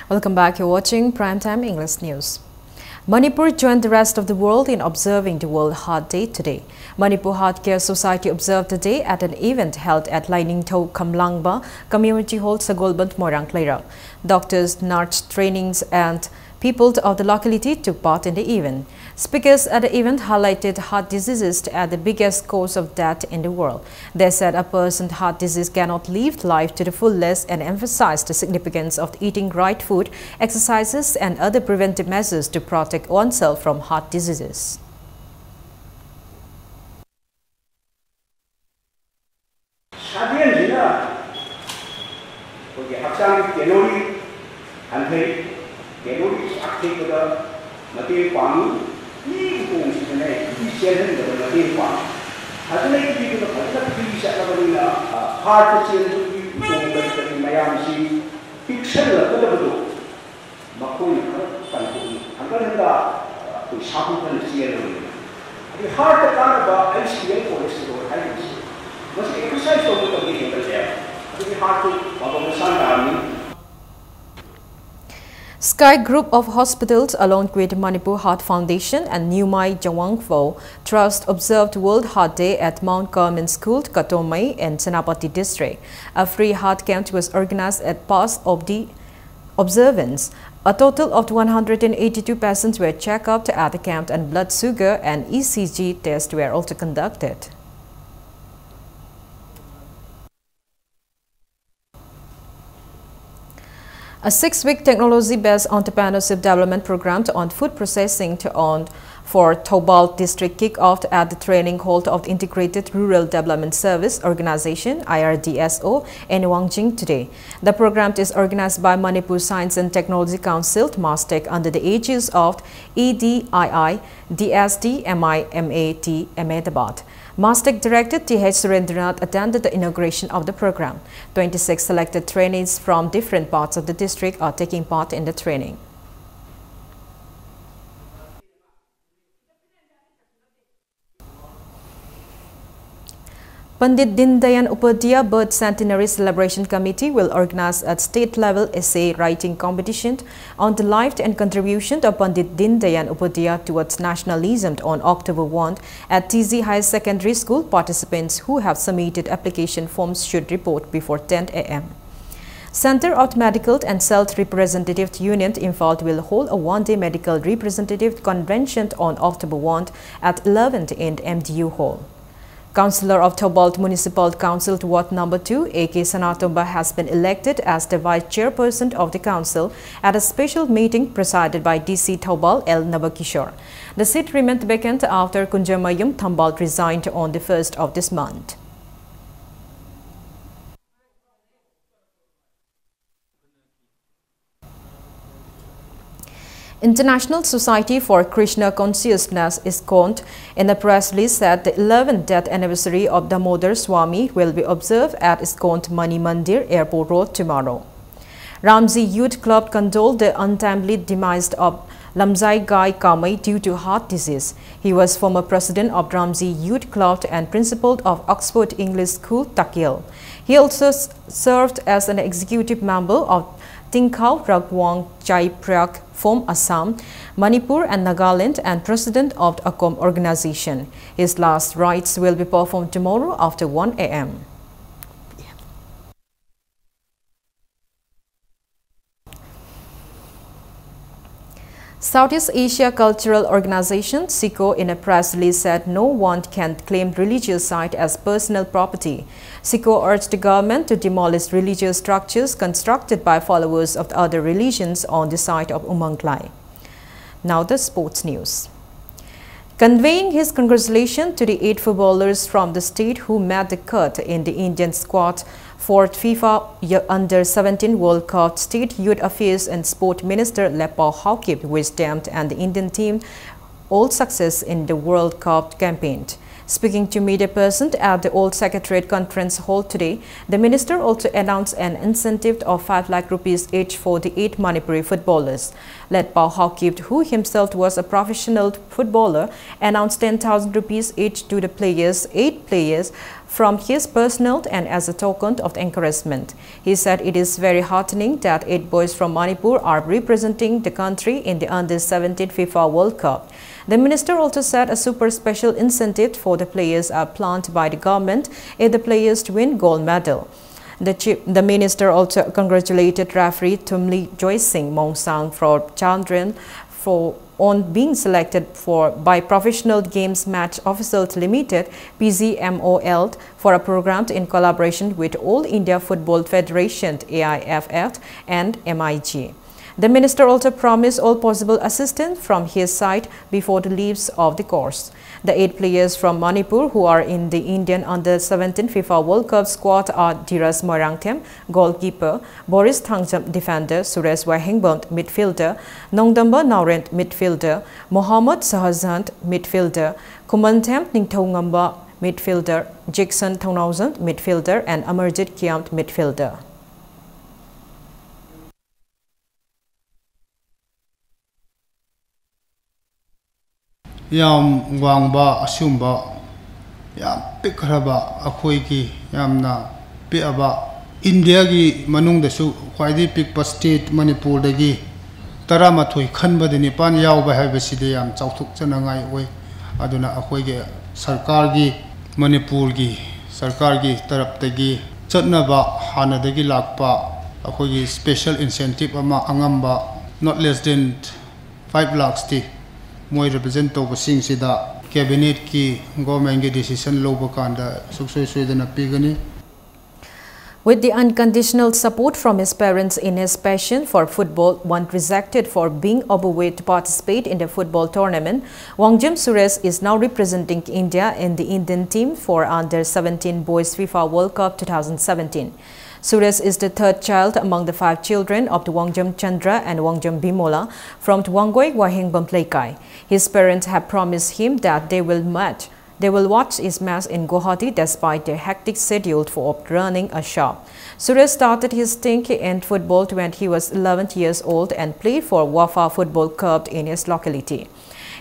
Welcome back. You're watching Primetime English News. Manipur joined the rest of the world in observing the World Heart Day today. Manipur Heart Care Society observed the day at an event held at Lainingthou Khamlangba Community Hall, Sagolband, Moirang Leiram. Doctors, nurse trainings, and people of the locality took part in the event. Speakers at the event highlighted heart diseases as the biggest cause of death in the world. They said a person's heart disease cannot live life to the fullest and emphasized the significance of eating right food, exercises, and other preventive measures to protect oneself from heart diseases. ꯁꯥꯖꯦꯜꯁꯤꯅ ꯑꯩꯈꯣꯏꯒꯤ ꯍꯛꯆꯥꯡꯒꯤ calorie ꯍꯟꯊꯩ, calorie ꯆꯥꯛ ꯊꯦꯛꯄꯗ ꯃꯇꯦꯡ ꯄꯥꯡꯉꯤ, E ꯎꯇꯣꯡꯁꯤꯗꯅꯦ E ꯆꯦꯜꯍꯟꯕꯗ ꯃꯇꯦꯡ ꯄꯥꯡꯉꯤ꯫ ꯑꯗꯨꯅ ꯏꯗꯨꯅ ꯐꯖꯅ ꯐ꯭ꯔꯤ ꯆꯠꯂꯕꯅꯤꯅ ꯍꯥꯔꯠꯇ ꯆꯦꯟꯕꯒꯤ ꯎꯇꯣꯡ ꯀꯔꯤ ꯀꯔꯤ ꯃꯌꯥꯝꯁꯤ ꯄꯤꯛꯁꯜꯂꯛꯀꯗꯕꯗꯣ ꯃꯈꯣꯏꯅ ꯈꯔ ꯀꯟꯊꯣꯛꯏ꯫ ꯍꯟꯒꯠ ꯍꯟꯗ ꯑꯩꯈꯣꯏ ꯁꯥꯐꯨ ꯀꯟꯅ ꯆꯦꯜꯂꯕꯅꯤ꯫ ꯑꯗꯩ ꯍꯥꯔꯠꯇ ꯀꯥꯟꯅꯕ ꯑꯩ ꯁꯤ ꯑꯦꯜ ꯀꯣꯂꯦꯁꯇꯦꯔꯣꯜ ꯍꯥꯏꯔꯤꯕꯁꯤ ꯃꯁꯤ ꯑꯦꯛꯁꯔꯁꯥꯏꯁ ꯇꯧꯕ ꯃꯇꯝꯗ ꯍꯦꯟꯒꯠꯂꯦ꯫ ꯑꯗꯨꯗꯤ ꯍꯥꯔꯠꯇꯨ ꯃꯄꯥꯡꯒꯜ ꯁꯥꯟ ꯇꯥꯔꯅꯤ꯫ Sky Group of Hospitals, along with Manipur Heart Foundation and Niumai Jawangpho Trust, observed World Heart Day at Mount Carmel School, Katomei, in Senapati District. A free heart camp was organized as part of the observance. A total of one hundred eighty-two patients were checked up at the camp, and blood sugar and E C G tests were also conducted. A six-week technology-based entrepreneurship development program on food processing to own for Thoubal District kicked off at the training hall of the Integrated Rural Development Service Organization, I R D S O, in Wangjing today. The program is organized by Manipur Science and Technology Council, MASTEC, under the aegis of E D I I, D S D, M I M A T, Ahmedabad. MASTEC Director T H Surendranath attended the inauguration of the program. Twenty-six selected trainees from different parts of the district are taking part in the training. Pandit Deen Dayal Upadhyaya Birth Centenary Celebration Committee will organize a state-level essay writing competition on the life and contribution of Pandit Deen Dayal Upadhyaya towards nationalism on October one at T Z Higher Secondary School. Participants who have submitted application forms should report before ten a m. Center of Medical and Self Representative Unit Imphal will hold a one-day medical representative convention on October one at eleven in M D U Hall. Councillor of Thoubal Municipal Council Ward number two, A K Sanatomba, has been elected as the Vice Chairperson of the Council at a special meeting presided by D C Thoubal, L Nabakishore. The seat remained vacant after Kunjamayum Thoubal resigned on the first of this month. International Society for Krishna Consciousness, ISKCON, in a press release said the eleventh death anniversary of Damodar Swami will be observed at ISKCON Mani Mandir, Airport Road, tomorrow. Ramji Youth Club condoled the untimely demise of Lamjai Gai Kamei due to heart disease. He was former president of Ramji Youth Club and principal of Oxford English School, Takyel. He also s-, served as an executive member of Tingkhau Ragwang Chai Priak from Assam, Manipur and Nagaland and president of the AKOM organization. His last rites will be performed tomorrow after one a m. Southeast Asia Cultural Organization, SIKO, in a press release said no one can claim religious site as personal property. SIKO urged the government to demolish religious structures constructed by followers of the other religions on the site of Umang Lai. Now the sports news. Conveying his congratulations to the eight footballers from the state who made the cut in the Indian squad for FIFA Y-, Under seventeen World Cup, State Youth Affairs and Sport Minister Letpao Haokip was stamped and the Indian team all success in the World Cup campaign. Speaking to media present at the Old Secretariat Conference Hall today, the minister also announced an incentive of five lakh rupees each for the eight Manipuri footballers. Letpao Haokip, who himself was a professional footballer, announced ten thousand rupees each to the players, eight players, from his personnel and as a token of encouragement. He said it is very heartening that eight boys from Manipur are representing the country in the under seventeen FIFA World Cup. The minister also said a super special incentive for the players are planned by the government if the players win gold medal. The, chief, the minister also congratulated referee Tumli Joysing Mongsang for Chandran for on being selected for by Professional Games Match Officials Limited, P G M O L, for a program in collaboration with All India Football Federation, A I F F, and M I G. The minister also promised all possible assistance from his side before the leaves of the course. The eight players from Manipur who are in the Indian under seventeen FIFA World Cup squad are Dhiras Moirangthem, goalkeeper, Boris Thangjam, defender, Suresh Wahengbam, midfielder, Nongdamba Naorem, midfielder, Mohammad Sahajant, midfielder, Kumanthem Ningthoungamba, midfielder, Jackson Thongnaojam, midfielder, and Amarjit Kiam, midfielder. ꯌꯥꯝ ꯋꯥꯡꯕ ꯑꯁꯤꯒꯨꯝꯕ ꯌꯥꯝ ꯄꯤꯛꯈ꯭ꯔꯕ ꯑꯩꯈꯣꯏꯒꯤ ꯌꯥꯝꯅ ꯄꯤꯛꯑꯕ ꯏꯟꯗꯤꯌꯥꯒꯤ ꯃꯅꯨꯡꯗꯁꯨ ꯈ꯭ꯋꯥꯏꯗꯒꯤ ꯄꯤꯛꯄ ꯁ꯭ꯇꯦꯠ ꯃꯅꯤꯄꯨꯔꯗꯒꯤ ꯇꯔꯥꯃꯥꯊꯣꯏ ꯈꯟꯕꯗ ꯅꯤꯄꯥꯟ ꯌꯥꯎꯕ ꯍꯥꯏꯕꯁꯤꯗꯤ ꯌꯥꯝ ꯆꯥꯎꯊꯣꯛꯆꯅꯉꯥꯏ ꯑꯣꯏ꯫ ꯑꯗꯨꯅ ꯑꯩꯈꯣꯏꯒꯤ ꯁꯔꯀꯥꯔꯒꯤ ꯃꯅꯤꯄꯨꯔꯒꯤ ꯁꯔꯀꯥꯔꯒꯤ ꯇꯔꯞꯇꯒꯤ ꯆꯠꯅꯕ ꯍꯥꯟꯅꯗꯒꯤ ꯂꯥꯛꯄ ꯑꯩꯈꯣꯏꯒꯤ ꯁ꯭ꯄꯦꯁꯦꯜ ꯏꯟꯁꯦꯟꯇꯤꯞ ꯑꯃ ꯑꯉꯝꯕ not less than five lakhs T ꯃꯣꯏ ꯔꯤꯄ꯭ꯔꯖꯦꯟ ꯇꯧꯕꯁꯤꯡꯁꯤꯗ ꯀꯦꯕꯤꯅꯦꯠꯀꯤ ꯒꯣꯔꯃꯦꯟꯒꯤ ꯗꯤꯁꯤꯁꯟ ꯂꯧꯕ ꯀꯥꯟꯗ ꯁꯨꯡꯁꯣꯏ ꯁꯣꯏꯗꯅ ꯄꯤꯒꯅꯤ꯫ With the unconditional support from his parents in his passion for football, one rejected for being overweight to participate in the football tournament, Wangjam Suresh is now representing India in the Indian team for under seventeen Boys FIFA World Cup two thousand seventeen. Suresh is the third child among the five children of the Wangjam Chandra and Wangjam Bimola from Wangoi Wahengbam Leikai. His parents have promised him that they will match they will watch his match in Guwahati despite their hectic schedule for running a shop. Suresh started his stint in football when he was eleven years old and played for Wafa Football Club in his locality.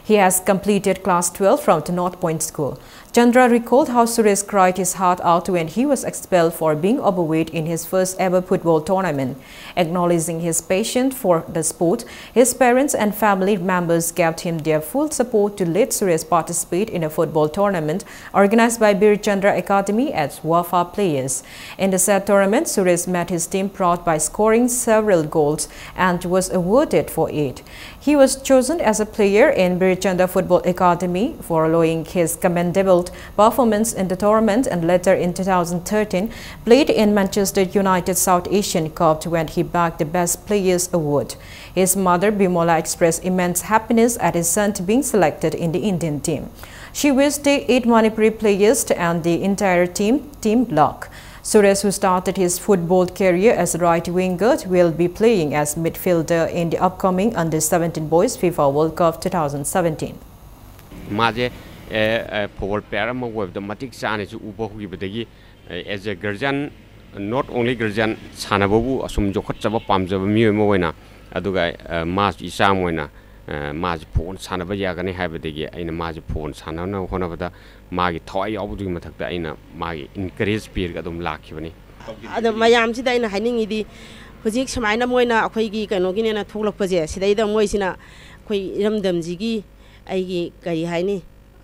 He has completed class twelve from the North Point School. Chandra recalled how Suresh cried his heart out when he was expelled for being overweight in his first ever football tournament. Acknowledging his passion for the sport, his parents and family members gave him their full support to let Suresh participate in a football tournament organized by Bir Chandra Academy as Wafa players. In the said tournament, Suresh made his team proud by scoring several goals and was awarded for it. He was chosen as a player in Bir Chandra Football Academy following his commendable performance in the tournament and later in two thousand thirteen played in Manchester United South Asian Cup when he bagged the Best Players Award. His mother Bimola expressed immense happiness at his son being selected in the Indian team. She wished the eight Manipuri players and the entire team team luck. Suresh, who started his football career as a right winger, will be playing as midfielder in the upcoming Under seventeen Boys FIFA World Cup two thousand seventeen. ꯃꯥꯁꯦ football player ꯑꯃ ꯑꯣꯏꯕꯗ ꯃꯇꯤꯛ ꯆꯥꯅꯁꯨ ꯎꯕ ꯍꯧꯈꯤꯕꯗꯒꯤ, as a guardian, not only guardian, ꯁꯥꯟꯅꯕꯕꯨ ꯑꯁꯨꯝ ꯌꯣꯛꯈꯠꯆꯕ ꯄꯥꯝꯖꯕ ꯃꯤꯑꯣꯏ ꯑꯃ ꯑꯣꯏꯅ, ꯑꯗꯨꯒ ꯃꯥꯁꯨ ꯏꯆꯥ ꯑꯃ ꯑꯣꯏꯅ ꯃꯥꯁꯦ ꯐꯨꯠꯕꯣꯜ ꯁꯥꯟꯅꯕ ꯌꯥꯒꯅꯤ ꯍꯥꯏꯕꯗꯒꯤ ꯑꯩꯅ ꯃꯥꯁꯦ ꯐꯨꯠꯕꯣꯜ ꯁꯥꯟꯅꯅꯕ ꯍꯣꯠꯅꯕꯗ ꯃꯥꯒꯤ ꯊꯋꯥꯏ ꯌꯥꯎꯕꯗꯨꯒꯤ ꯃꯊꯛꯇ ꯑꯩꯅ ꯃꯥꯒꯤ ꯏꯟꯀꯔꯦꯖ ꯄꯤꯔꯒ ꯑꯗꯨꯝ ꯂꯥꯛꯈꯤꯕꯅꯤ꯫ ꯑꯗꯣ ꯃꯌꯥꯝꯁꯤꯗ ꯑꯩꯅ ꯍꯥꯏꯅꯤꯡꯉꯤꯗꯤ, ꯍꯧꯖꯤꯛ ꯁꯨꯃꯥꯏꯅ ꯃꯣꯏꯅ ꯑꯩꯈꯣꯏꯒꯤ ꯀꯩꯅꯣꯒꯤꯅꯦꯅ ꯊꯣꯛꯂꯛꯄꯁꯦ, ꯁꯤꯗꯩꯗ ꯃꯣꯏꯁꯤꯅ ꯑꯩꯈꯣꯏ ꯏꯔꯝꯗꯝꯁꯤꯒꯤ, ꯑꯩꯒꯤ ꯀꯔꯤ ꯍꯥꯏꯅꯤ,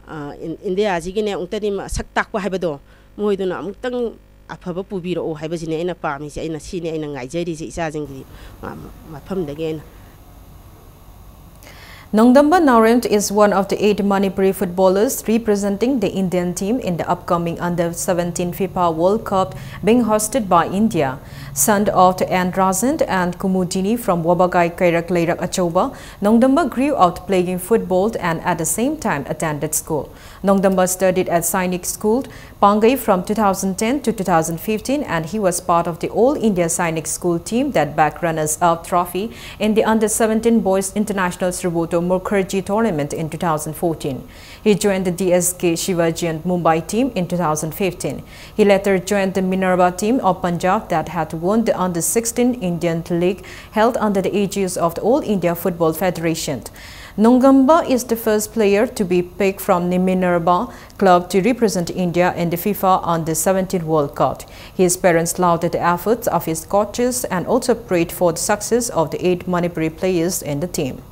ꯑ, ꯏꯟ-, ꯏꯟꯗꯤꯌꯥꯁꯤꯒꯤꯅꯦ ꯑꯃꯨꯛꯇꯗꯤ ꯃꯁꯛ ꯇꯥꯛꯄ ꯍꯥꯏꯕꯗꯣ, ꯃꯣꯏꯗꯨꯅ ꯑꯃꯨꯛꯇꯪ ꯑꯐꯕ ꯄꯨꯕꯤꯔꯛꯑꯣ ꯍꯥꯏꯕꯁꯤꯅꯦ ꯑꯩꯅ ꯄꯥꯝꯃꯤꯁꯦ꯫ ꯑꯩꯅ ꯁꯤꯅꯤ ꯑꯩꯅ ꯉꯥꯏꯖꯔꯤꯁꯦ ꯏꯆꯥꯁꯤꯡꯒꯤ ꯃ-, ꯃꯐꯝꯗꯒꯤ ꯑꯩꯅ꯫ Nongdamba Naorem is one of the eight Manipuri footballers representing the Indian team in the upcoming Under seventeen FIFA World Cup being hosted by India. Son of N Rajan and Kumudini from Wabagai Kairak Leirak Achouba, Nongdamba grew up playing football and at the same time attended school. Nongdamba studied at Sainik School, Pangai from two thousand ten to two thousand fifteen, and he was part of the All India Sainik School team that bagged runners-up trophy in the Under seventeen Boys International Srivoto Mukherjee Tournament in two thousand fourteen. He joined the D S K Shivaji and Mumbai team in two thousand fifteen. He later joined the Minerva team of Punjab that had won the Under sixteen Indian League held under the aegis of the All India Football Federation. Nongamba is the first player to be picked from the Minerva club to represent India in the FIFA Under seventeen World Cup. His parents lauded the efforts of his coaches and also prayed for the success of the eight Manipuri players in the team.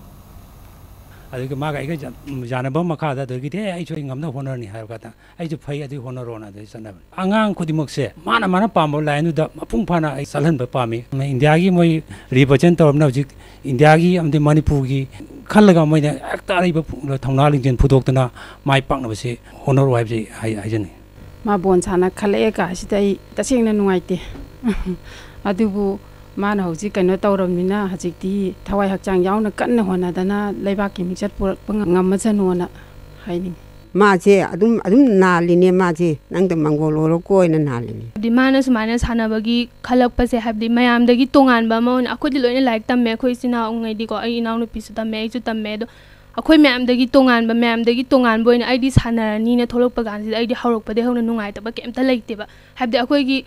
ꯑꯗꯨꯒ ꯃꯥꯒ ꯑꯩꯒ ꯌꯥ- ꯌꯥꯅꯕ ꯃꯈꯥꯗ ꯑꯗꯒꯤꯗꯤ "ꯑꯦ, ꯑꯩꯁꯨ ꯑꯩ ꯉꯝꯅꯕ ꯍꯣꯠꯅꯔꯅꯤ" ꯍꯥꯏꯕ ꯀꯥꯟꯗ "ꯑꯩꯁꯨ ꯐꯩ, ꯑꯗꯨꯒꯤ ꯍꯣꯠꯅꯔꯣꯅ" ꯑꯗꯨꯗꯩ ꯆꯠꯅꯕꯅꯤ꯫ ꯑꯉꯥꯡ ꯈꯨꯗꯤꯡꯃꯛꯁꯦ ꯃꯥꯅ ꯃꯥꯅ ꯄꯥꯝꯕ ꯂꯥꯏꯟꯗꯨꯗ ꯃꯄꯨꯡ ꯐꯥꯅ ꯑꯩ ꯆꯠꯍꯟꯕ ꯄꯥꯝꯃꯤ꯫ ꯏꯟꯗꯤꯌꯥꯒꯤ ꯃꯣꯏ ꯔꯤꯄ꯭ꯔꯖꯦꯟ ꯇꯧꯔꯕꯅꯤꯅ ꯍꯧꯖꯤꯛ ꯏꯟꯗꯤꯌꯥꯒꯤ ꯑꯃꯗꯤ ꯃꯅꯤꯄꯨꯔꯒꯤ ꯈꯜꯂꯒ ꯃꯣꯏꯅ ꯍꯦꯛꯇ ꯑꯔꯩꯕ ꯊꯧꯅꯥ ꯂꯤꯡꯖꯦꯜ ꯐꯨꯗꯣꯛꯇꯅ ꯃꯥꯏ ꯄꯥꯛꯅꯕꯁꯤ ꯍꯣꯠꯅꯔꯣ ꯍꯥꯏꯕꯁꯤ ꯍꯥꯏ- ꯍꯥꯏꯖꯅꯤꯡꯉꯤ꯫ ꯃꯥ ꯕꯣꯜ ꯁꯥꯟꯅ ꯈꯜꯂꯛꯑꯦ ꯀꯥꯏꯁꯤꯗ ꯑꯩ ꯇꯁꯦꯡꯅ ꯅꯨꯡꯉꯥꯏꯇꯦ꯫ ꯑꯗꯨꯕꯨ ꯃꯥꯅ ꯍꯧꯖꯤꯛ ꯀꯩꯅꯣ ꯇꯧꯔꯕꯅꯤꯅ ꯍꯧꯖꯤꯛꯇꯤ ꯊꯋꯥꯏ ꯍꯛꯆꯥꯡ ꯌꯥꯎꯅ ꯀꯟꯅ ꯍꯣꯠꯅꯗꯅ ꯂꯩꯕꯥꯛꯀꯤ ꯃꯤꯡꯆꯠ ꯄꯨꯔꯛꯄ ꯉꯝꯃꯁꯅꯨꯅ ꯍꯥꯏꯅꯤꯡꯉꯤ꯫ ꯃꯥꯁꯦ ꯑꯗꯨꯝ ꯑꯗꯨꯝ ꯅꯥꯜꯂꯤꯅꯦ꯫ ꯃꯥꯁꯦ "ꯅꯪꯗ ꯃꯪꯒꯣꯜ ꯑꯣꯏꯔꯣꯀꯣ" ꯍꯥꯏꯅ ꯅꯥꯜꯂꯤꯅꯦ꯫ ꯍꯥꯏꯕꯗꯤ ꯃꯥꯅ ꯁꯨꯃꯥꯏꯅ ꯁꯥꯟꯅꯕꯒꯤ ꯈꯜꯂꯛꯄꯁꯦ, ꯍꯥꯏꯕꯗꯤ ꯃꯌꯥꯝꯗꯒꯤ ꯇꯣꯉꯥꯟꯕ ꯑꯃ ꯑꯣꯏꯅ, ꯑꯩꯈꯣꯏꯗꯤ ꯂꯣꯏꯅ ꯂꯥꯏꯔꯤꯛ ꯇꯝꯃꯦ, ꯑꯩꯈꯣꯏ ꯏꯆꯤꯟ ꯏꯅꯥꯎꯉꯩꯗꯤꯀꯣ, ꯑꯩ ꯏꯅꯥꯎꯅꯨꯄꯤꯁꯨ ꯇꯝꯃꯦ, ꯑꯩꯁꯨ ꯇꯝꯃꯦ꯫ ꯑꯗꯣ ꯑꯩꯈꯣꯏ ꯃꯌꯥꯝꯗꯒꯤ ꯇꯣꯉꯥꯟꯕ, ꯃꯌꯥꯝꯗꯒꯤ ꯇꯣꯉꯥꯟꯕ ꯑꯣꯏꯅ ꯑꯩꯗꯤ ꯁꯥꯟꯅꯔꯅꯤꯅ ꯊꯣꯛꯂꯛꯄ ꯀꯥꯟꯁꯤꯗ ꯑꯩꯗꯤ ꯍꯧꯔꯛꯄꯗꯒꯤ ꯍꯧꯅ ꯅꯨꯡꯉꯥꯏꯇꯕ ꯀꯩꯝꯇ ꯂꯩꯇꯦꯕ꯫ ꯍꯥꯏꯕꯗꯤ ꯑꯩꯈꯣꯏꯒꯤ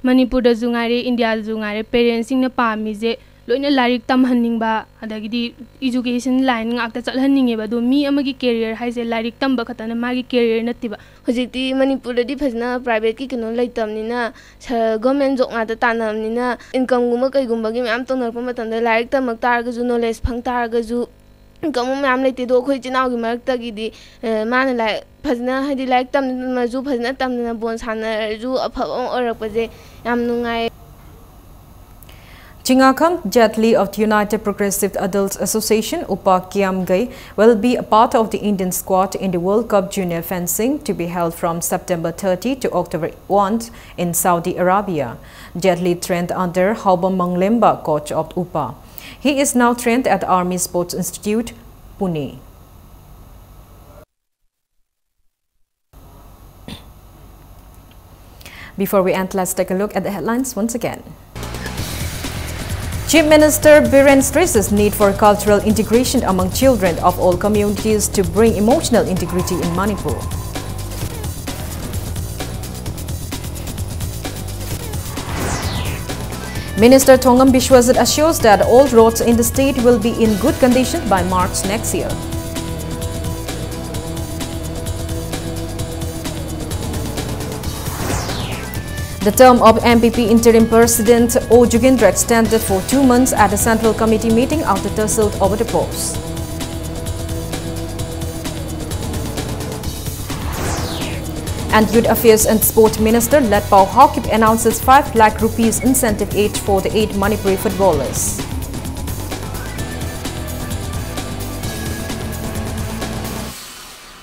ꯃꯅꯤꯄꯨꯔꯗꯁꯨ ꯉꯥꯏꯔꯦ, ꯏꯟꯗꯤꯌꯥꯗꯁꯨ ꯉꯥꯏꯔꯦ, ꯄꯦꯔꯦꯟꯁꯁꯤꯡꯅ ꯄꯥꯝꯃꯤꯁꯦ ꯂꯣꯏꯅ ꯂꯥꯏꯔꯤꯛ ꯇꯝꯍꯟꯅꯤꯡꯕ, ꯑꯗꯒꯤꯗꯤ ꯏꯖꯨꯀꯦꯁꯟ ꯂꯥꯏꯟ ꯉꯥꯛꯇ ꯆꯠꯍꯟꯅꯤꯡꯉꯦꯕ꯫ ꯑꯗꯣ ꯃꯤ ꯑꯃꯒꯤ ꯀꯦꯔꯤꯌꯔ ꯍꯥꯏꯁꯦ ꯂꯥꯏꯔꯤꯛ ꯇꯝꯕ ꯈꯛꯇꯅ ꯃꯥꯒꯤ ꯀꯦꯔꯤꯌꯔ ꯅꯠꯇꯦꯕ꯫ ꯍꯧꯖꯤꯛꯇꯤ ꯃꯅꯤꯄꯨꯔꯗꯗꯤ ꯐꯖꯅ ꯄ꯭ꯔꯥꯏꯚꯦꯠꯀꯤ ꯀꯩꯅꯣ ꯂꯩꯇꯕꯅꯤꯅ, ꯁ-, ꯒꯣꯔꯃꯦꯟ ꯖꯣꯕ ꯉꯥꯛꯇ ꯇꯥꯟꯅꯕꯅꯤꯅ, ꯏꯟꯀꯝꯒꯨꯝꯕ ꯀꯩꯒꯨꯝꯕꯒꯤ ꯃꯌꯥꯝ ꯇꯧꯅꯔꯛꯄ ꯃꯇꯝꯗ ꯂꯥꯏꯔꯤꯛ ꯇꯝꯃꯛ ꯇꯥꯔꯒꯁꯨ, ꯅꯣꯂꯦꯖ ꯐꯪ ꯇꯥꯔꯒꯁꯨ, ꯏꯟꯀꯝ ꯃꯌꯥꯝ ꯂꯩꯇꯦ꯫ ꯑꯗꯣ ꯑꯩꯈꯣꯏ ꯏꯆꯤꯟ ꯏꯅꯥꯎꯒꯤ ꯃꯔꯛꯇꯒꯤꯗꯤ, ꯑ, ꯃꯥꯅ ꯂꯥꯏꯔꯤꯛ ꯐꯖꯅ, ꯍꯥꯏꯗꯤ ꯂꯥꯏꯔꯤꯛ ꯇꯝꯃꯁꯨ ꯐꯖꯅ ꯇꯝꯗꯅ ꯕꯣꯜ ꯁꯥꯟꯅꯔꯁꯨ ꯑꯐꯕ ꯑꯃ ꯑꯣꯏꯔꯛꯄꯁꯦ ꯌꯥꯝ ꯅꯨꯡꯉꯥꯏ꯫ Chingakham Jetli of the United Progressive Adults Association, Upa Kiamgay, will be a part of the Indian squad in the World Cup Junior Fencing to be held from September thirty to October one in Saudi Arabia. Jetli trained under Haobam Manglemba, coach of Upa. He is now trained at Army Sports Institute, Pune. Before we end, let's take a look at the headlines once again. Chief Minister Biren stresses need for cultural integration among children of all communities to bring emotional integrity in Manipur. Minister Thongam Biswajit assures that all roads in the state will be in good condition by March next year. The term of M P P interim President O Jugindra extended for two months at the Central Committee meeting after tussle over the post. And Youth Affairs and Sport Minister Letpao Haokip announces five lakh rupees incentive aid for the eight Manipuri footballers.